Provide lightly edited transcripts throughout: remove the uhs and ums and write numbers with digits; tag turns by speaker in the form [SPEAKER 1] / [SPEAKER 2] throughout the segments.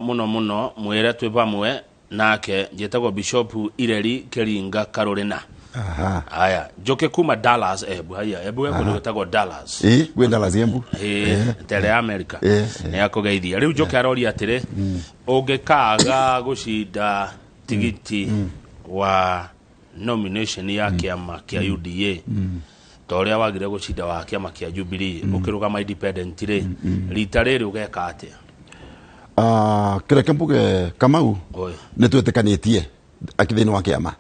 [SPEAKER 1] Muno muno mwire twi vamwe nake. Njitagwo Bishop Ireri Kiringa Karurina. Aya, njoke kuma Dallas, Embu. Haya, Embu he kundu gwitagwo Dallas.
[SPEAKER 2] Ĩ, gwĩ Dallas Embu.
[SPEAKER 1] Ĩ, tere ya America.
[SPEAKER 2] Ĩ.
[SPEAKER 1] Nĩ akũgeithia. Rĩu njoke aroria atĩrĩ, ũngĩkaaga gũcinda tigiti wa nomination ya kĩama kĩa UDA ta ũrĩa wagire gũcinda wa kĩama kĩa Jubilee ũkĩrũgama independent rĩ, rita rĩrĩ ũgeka atĩa?
[SPEAKER 2] Ah, kĩreke mbuge, Kamau.
[SPEAKER 1] Oi.
[SPEAKER 2] Nĩ twĩtĩkanĩtie akĩ thĩinĩ wa kĩama,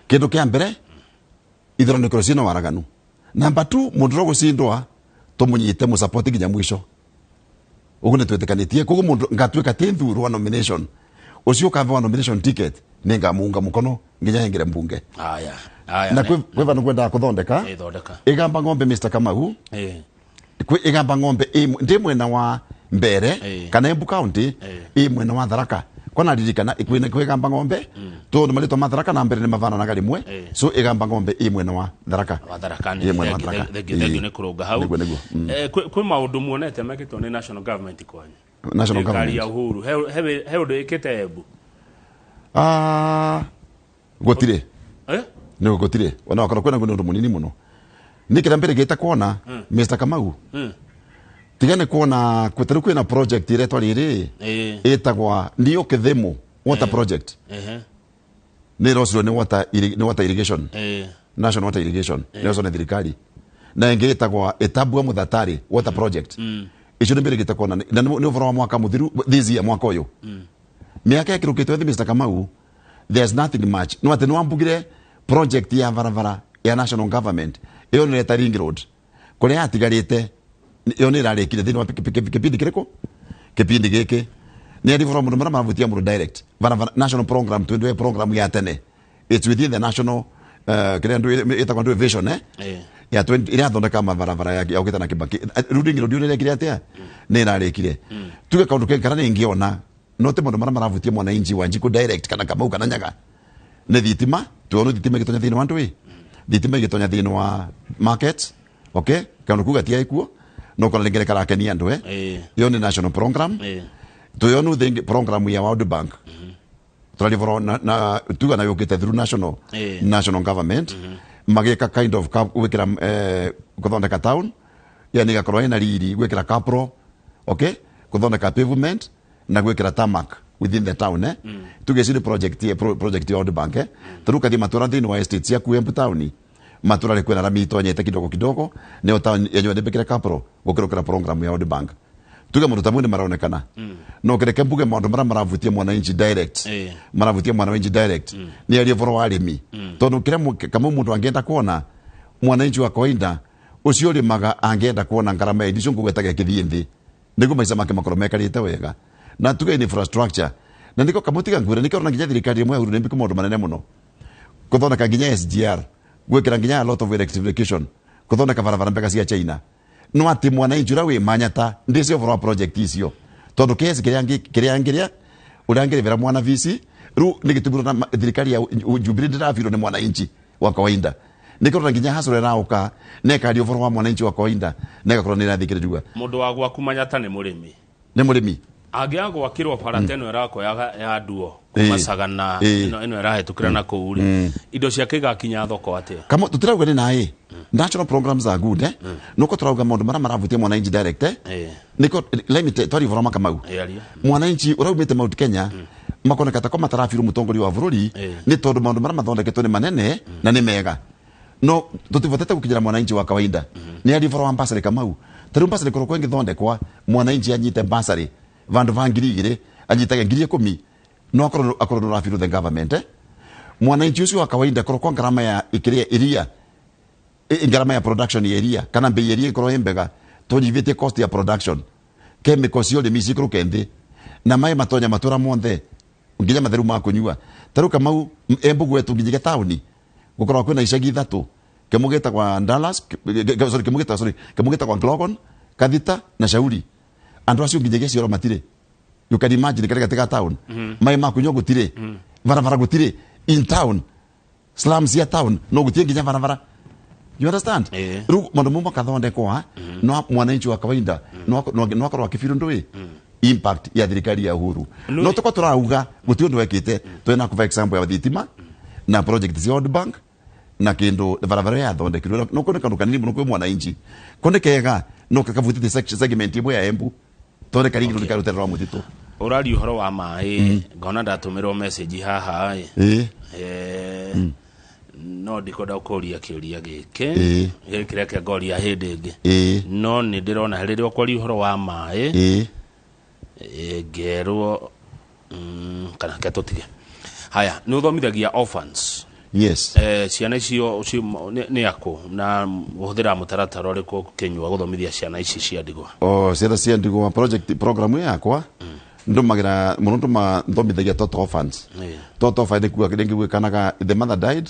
[SPEAKER 2] kĩndũ kĩa mbere ithurano ikorwo ciĩna waraganu. Number 2, mũndũ ũrĩa ũgũcindwa tũmũnyite mũsupport nginya mwisho. Ũguo nĩ twĩtĩkanĩtie. Koguo mũndũ ngatuĩka ti thurwa nomination, ũcio ũkabewa nomination ticket, nĩ ngamuunga mũkono nginya hengere mbunge.
[SPEAKER 1] Aya, aya.
[SPEAKER 2] Na kwĩ vandu ngwendaga kũthondeka.
[SPEAKER 1] Ĩ, thondeka.
[SPEAKER 2] Igamba Ng'ombe, Mr Kamau. Kwĩ Igamba Ng'ombe ndĩ mwena wa Mbere kana Embu County, ĩ mwena wa Tharaka. Kwana ririkana kwĩ Igamba Ng'ombe, tondu marĩtwa ma Tharaka na Mbere nĩ mavananaga rĩmwe. So Igamba Ng'ombe ĩ mwena wa Tharaka.
[SPEAKER 1] Wa Tharaka.
[SPEAKER 2] Ĩ mwena wa Tharaka.
[SPEAKER 1] Thengiũ nĩ kũrũnga hau.
[SPEAKER 2] Nĩguo.
[SPEAKER 1] Kwĩ maũndũ muonete mekĩtwo nĩ national government kwanyu?
[SPEAKER 2] National
[SPEAKER 1] Thirikari ya
[SPEAKER 2] government.
[SPEAKER 1] Uhuru he ũndũ ĩkĩte Embu?
[SPEAKER 2] Ah, gũtirĩ.
[SPEAKER 1] Eh?
[SPEAKER 2] Nĩ gũtirĩ, ona wakorwo kwĩna nĩ ũndũ mũnini mũno. Nĩ kĩrĩa mbere gĩte kuona, Mr Kamau, tiga nĩ kuona tarĩu kwĩna project ĩretwa rĩrĩ ĩtagwa Nio Kĩthĩmũ water project. Nĩ ĩrocirwo nĩ water irrigation, National Water Irrigation, nĩ ĩrocirwo nĩ thirikari, na ĩngĩ ĩtagwa Ĩtabua Mũthatari water project. Icio nĩ mbere gĩte kuona, na nĩ ũhoro wa mwaka mũthiru, this year, mwaka ũyũ, mĩaka ĩkĩrũkĩte ĩthi. Mr Kamau, there's nothing much. No atĩ nĩwambugire project ya barabara ya national government, ĩyo nĩ reta Ring Road kũrĩa yatigarĩte, ĩyo nĩ ĩrarĩkire thĩinĩ wa kĩpindi kĩrĩkũ, kĩpindi gĩkĩ. Nĩ ari mũndũ marĩa maravutia mũndũ direct barabara national program, twendwe program ya tene, it's within the national kĩrĩa ĩtagwo ndũ vision, ya 20 ĩrĩa yathondeka mabarabara ya ya ũkĩte na Kibaki. Rĩu Ring Road nĩ ĩrekire atĩa? Nĩ ĩrarĩkire. Tuge kaũndũ kengĩ karĩa nĩ ingĩona no ti maũndũ marĩa maravutia mwananchi wa Njikũ direct kana Kamau kana Nyaga nĩ thitima. Tuone thitima ĩgĩtonya thĩinĩ wa ndũĩ, thitima ĩgĩtonya thĩinĩ wa market, okay, kaũndũ kau gatiaĩ kuo, no kona rĩngĩ nĩ karakenia andũ. Ĩyo nĩ national program. Tuyonu thingi program ya World Bank turarivoro na tuga na yukite through national national government, magika kind of gwikira kuthondeka town, yani igakorwo ina riri, gwikira capro, okay, kuthondeka pavement na gwikira tarmac within the town. Tuge icio nĩ project project ya World Bank. Tariu kathie matura thiini wa estate ciaku Embu town, matura rĩ kwĩna rami itonyete kidogo kidogo, nĩyo town yenyewe ndĩmbĩkĩre capro gũkĩrũkĩra program ya World Bank. Tuge mũndũ ta mwe nĩ maronekana, no kĩreke mbuge maũndũ marĩa maravutia mwananchi direct, maravutia mwananchi direct nĩ aria ũhoro wa arĩmi, tondũ kĩrĩa kamwe mũndũ angĩenda kuona, mwananchi wa kawaida ũcio ũrĩmaga angĩenda kuona ngarama ya indo icio ngũgwetaga ĩkĩthiĩ thĩ nĩguo maica make makorwo mekarĩte wega. Na tuge ni infrastructure, na nĩko kamũtiga ngwĩra nĩkĩo ona nginya thirikari ĩmwe ya Uhuru nĩ mbĩku maũndũ manene mũno, gũthondeka nginya SGR, gwĩkĩra nginya a lot of electrification, gũthondeka barabara mbega cia China. No atĩ mwananchi ũrĩa wĩ Manyata ndĩcio ũhoro wa project icio, tondũ kesi kĩrĩa kĩrĩa angĩrĩa ũrĩa angĩrĩbĩra mwana bici rĩu nĩ gĩtũmi na thirikari ya Jubilee ndĩrabirwo nĩ mwananchi wa kawaida. Nĩkĩo nginya hasara ĩraũka nekaria ũhoro wa mwananchi wa kawaida na ĩgakorwo nĩ ĩrathikĩrĩriwa.
[SPEAKER 1] Mũndũ wa gwaku Manyata nĩ mũrĩmi.
[SPEAKER 2] Nĩ mũrĩmi.
[SPEAKER 1] Angĩaga gwakĩrwo bara ta ĩno ĩrakwo ya nduo kuma Sagana, ĩno ĩrahĩtũkĩra na kũu rĩ, indo ciake igakinya thoko atĩa?
[SPEAKER 2] Kama tutirauga nĩ naĩ, national programs are good, nuko turauga maũndũ marĩa maravutia mwananchi direct. Niko let me tell, twari ũhoro Makamau.
[SPEAKER 1] Ĩ, aria.
[SPEAKER 2] Mwananchi ũraumĩte Mount Kenya makoneka ta ko matarabirwo mũtongoria wa bũrũri, nĩ tondũ maũndũ marĩa mathondeketwo nĩ manene na nĩ mega, no tũtivotete gũkinyĩra mwananchi wa kawaida. Nĩ ari ũhoro wa bursary, Kamau. Ta rĩu bursary korwo ĩngĩthondekwa, mwananchi anyite bursary vandũ va 2,000 anyitage 10,000, no akorwo nĩ ũrabirwo the government. Mwananchi ũcio wa kawaida, korwo kwa ngarama ya ikiria iria, ngarama ya production ya iria kana mbei ya iria ikorwo ĩ mbega, tũnyivĩtie cost ya production, chemical cia ũrĩmi cikũrũke nthĩ, na maĩ matonya matũra monthe nginya matheru ma kũnyua. Ta rĩu Kamau, Embu gwetu nginyagia taũni gũkoragwo kwĩna icagi ithatũ, kĩmwe gĩtagwa Dallas, sorry, kĩmwe gĩtagwa, sorry, kĩmwe gĩtagwa Glogon, Kathita na Shauri. Andũ acio nginyagia cioro matirĩ. You can imagine, katikati ga town maĩ ma kũnyua gũtirĩ, barabara gũtirĩ in town, slums ya town no gũtirĩ nginya barabara. You understand? Rĩu maũndũ mau makathondekwa, no mwananchi wa kawaida no akorwo akĩbirwo ndũĩ. Impact ya thirikari ya Uhuru no tuko turauga guti undu wekite. Twina kuva example ya thitima na project cia World Bank na kindu barabara ya thondekirwe no kone kandu kanini muno kwi mwananchi kone kega no kakavutite segment imwe ya Embu tore karingi okay. Rukarutera rwa mutitu
[SPEAKER 1] urari uhoro wa mai ngona ndatumirwo message haha no ndikwenda kuria kiuria giki giki reke ngoria hindi ingi no ni ndirona riria ukwaria uhoro wa mai ngerwo kana ke tutige haya ni uthomithagia orphans.
[SPEAKER 2] Yes.
[SPEAKER 1] Ciana icio ni ako na uhuthira mutaratara uriku Kinyua guthomithia ciana ici cia ndigwa?
[SPEAKER 2] Oh, ciana cia ndigwa project program yakwa ndumagira muno nduma nthomithagia total orphans. Total orphan ni kuga ringi gwikanaga the mother died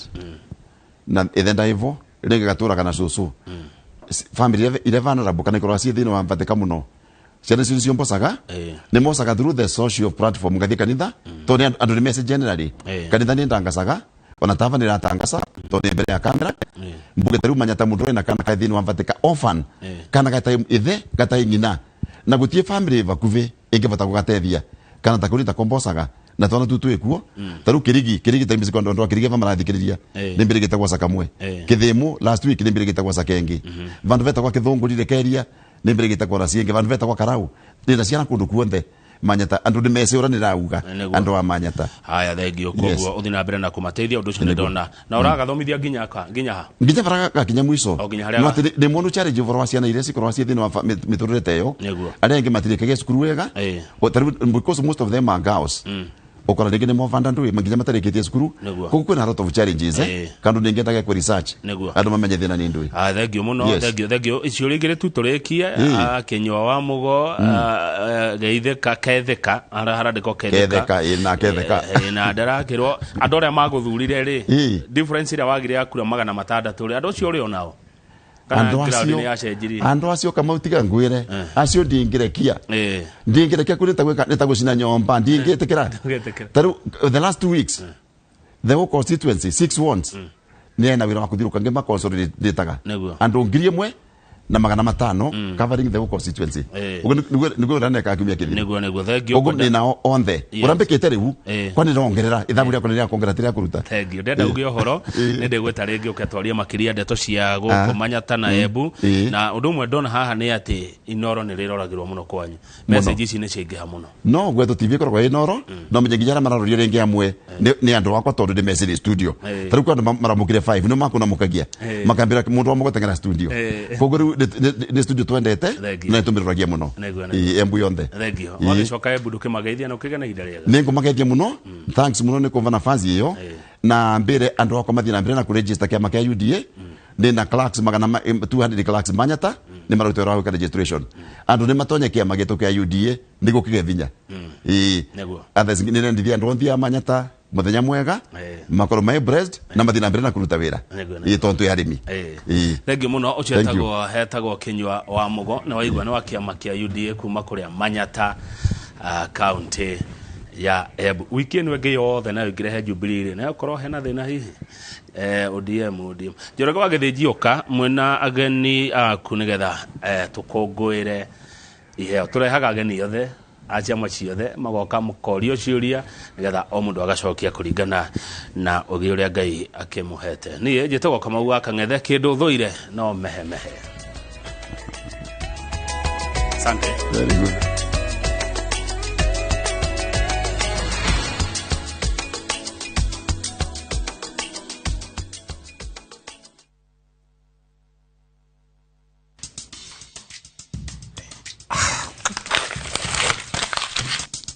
[SPEAKER 2] na ithe ndaivo ringi gaturaga na cucu. Family ire vulnerable kana ikorwa ci thiini wa mbatika muno. Ciana icio nicio mbocaga ni mocaga through the social platform ngathie kanitha tondu andu ni message generally kanitha ni ndangacaga ona tava ni ratangasa tondu mbere ya kamera mbuge taru manyata mundu ena kana ka thiini wa mbatika orphan kana gatai ithe gatai ngina na gutie family vakuvi ingivota gugatethia kana ta kuri ta kombocaga na twana tu twikuo taru kirigi kirigi ta mbisi kondo kirigi va marathikiriria ni mbere gitagwa sakamwe kithimu last week ni mbere gitagwa sakengi vandu vetagwa kithungurire keria ni mbere gitagwa racienge vandu vetagwa karau ni na ciana kundu kuonthe Manyata andu ni mece ura ni rauga andu a Manyata.
[SPEAKER 1] Haya thengio koguo uthi na mbere na kumateithia undu ucio ni ndona na uragathomithia nginya ka nginya ha
[SPEAKER 2] nginya bara gakinya mwico no ati ni monu challenge uvoro wa ciana iria cikorwa ci thiini wa miturire teyo aria angi matirikagia cukuru wega because most of them are girls. Ukora ringi ni movanda ndu nginya matarikitie cukuru koguo kwina lot of challenges kandu ningendaga ku research andu mamenye thina ni ndu.
[SPEAKER 1] Thengio muno thengio thengio icio ringi tu turikie Kinyua wa Mugo geithika ketheka harandiko
[SPEAKER 2] ketheka ina ketheka
[SPEAKER 1] ina ndarakirwo andu aria maguthurire ri difference ira wagire yakura 600 ri andu acio ri onao
[SPEAKER 2] andu acio Kamau tiga ngwire acio ndingirekia ndingirekia kuri ta gucina nyomba ndingitikira taru the last 2 weeks the whole constituency 6 wards ni na wira wa kuthiruka ngima consolidataga andu 1500 covering the whole constituency uguo niguo uraneka kiumia kithi
[SPEAKER 1] niguo niguo thengio
[SPEAKER 2] uguo ni nao onthe urambikite riu kwani rongerera ithabu riakwa ni kuongerera ti ria kuruta
[SPEAKER 1] thengio ndenda uge uhoro ni ndigweta ringi uketwaria makiria ndeto cia guku Manyata na Embu na undu umwe ndona haha ni ati Inoro ni riroragirwo muno kwanyu message ici ni ciingiha muno
[SPEAKER 2] no gwetwo TV ikoragwo Inoro no menye nginya mararoria ringi amwe ni andu akwa tondu ndi message studio tariu kwa andu maramukire 5 no makunamukagia makambira mundu wa mugotengera studio koguo ni studio twendete na tumiroragia muno Embu yonthe
[SPEAKER 1] thengio wagicoka Embu ndukimageithia na ukigana ihinda riega
[SPEAKER 2] ni ngumageithia muno thanks muno ni kumva nafasi iyo na mbere andu akwa mathie na mbere na kuregister kiama kia UDA ni na clerks magana 200 clerks Manyata ni marutwo ra gwika registration andu ni matonye kiama gitu kia UDA ni gukige vinya others ni ndithia andu onthia Manyata muthenya mwega makorwo mai blessed na mathi na mbere na kuruta wira tondu ya arimi.
[SPEAKER 1] Thengio muno ucio etagwo hetagwo Kinyua wa Mugo na waigua ni wa kiama kia UDA kuma kuria Manyata county ya Embu. Wiki ĩno ĩngĩ yothe nayo ĩngĩrehe Jubilee na okorwo hena thĩna hihi ODM ODM Njoroge wa Gĩthĩnji ũka mwena ageni aku nĩgetha tũkũngũĩre iheo tũrehaga ageni othe a ciama ciothe magoka mũkorio ciũria nĩgetha o mũndũ agacokia kũringana na ũgĩ ũrĩa Ngai akĩmũhete. Niĩ njĩtagwo Kamau wa Kang'ethe kĩndũ thũire no mehemehe. Asante.
[SPEAKER 2] Very good.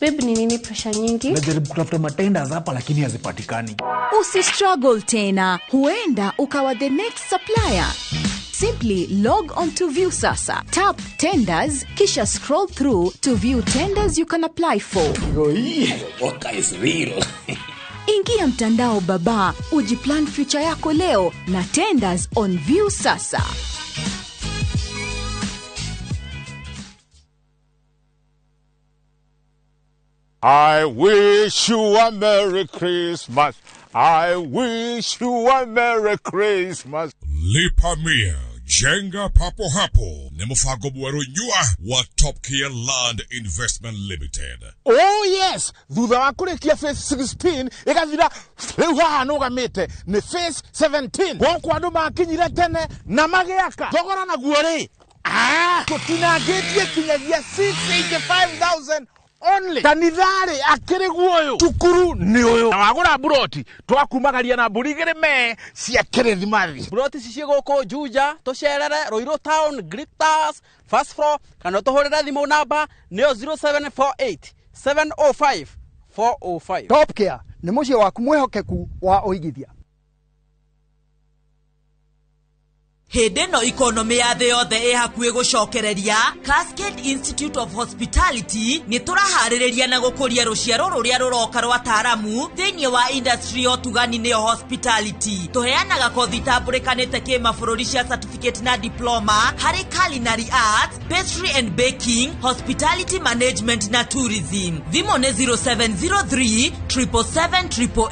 [SPEAKER 3] Babe, ni nini pressure nyingi?
[SPEAKER 4] Najaribu kutafuta matenders hapa lakini hazipatikani.
[SPEAKER 5] Usi struggle tena. Huenda ukawa the next supplier. Simply log on to Viusasa. Tap tenders, kisha scroll through to view tenders you can apply for.
[SPEAKER 4] Work is real.
[SPEAKER 5] Ingia mtandao baba, ujiplan future yako leo na tenders on Viusasa.
[SPEAKER 6] I wish you a Merry Christmas. I wish you a Merry Christmas.
[SPEAKER 7] Lipa Mia
[SPEAKER 6] Jenga papo hapo nĩ mũbango mwerũ nyua wa Top Care Land Investment Limited.
[SPEAKER 7] Oh yes, thutha wa kũrĩkia phase 16 ĩgathira, rĩu haha nũgamĩte nĩ phase 17. Gũkũ andũ makinyire tene na magĩaka thogora naguo rĩ, tũtinangĩtie kinyagia 685,000 only. Kanitharĩ akĩrĩ guoyũ, cukuru nĩ ũyũ, na wagũra mburoti twakumagaria na mbũri igĩrĩ me cia kĩrĩthimathi.
[SPEAKER 8] Buroti ici ciĩ gũkũ Juja, tũcerere Ruiru Town, Glitters, first floor, kana tũhũrĩre thimũ namba nĩyo 0748 705 405.
[SPEAKER 9] Top Care nĩ mũciĩ waku mwĩhokeku wa ũigithia.
[SPEAKER 10] Hĩndĩ ĩno ikonomĩ ya thĩ yothe ĩ hakuhĩ gũcokereria, Cascade Institute of Hospitality nĩ tũraharĩrĩria na gũkũria rũciaro rũrĩa rũroka rwa taaramu thĩinĩ wa industry ya ũtugani, nĩyo hospitality. Tũheanaga kothi itambũrĩkanĩte kĩmabũrũri cia certificate na diploma harĩ culinary arts, pastry and baking, hospitality management na tourism. Thimũ nĩ 0703 777.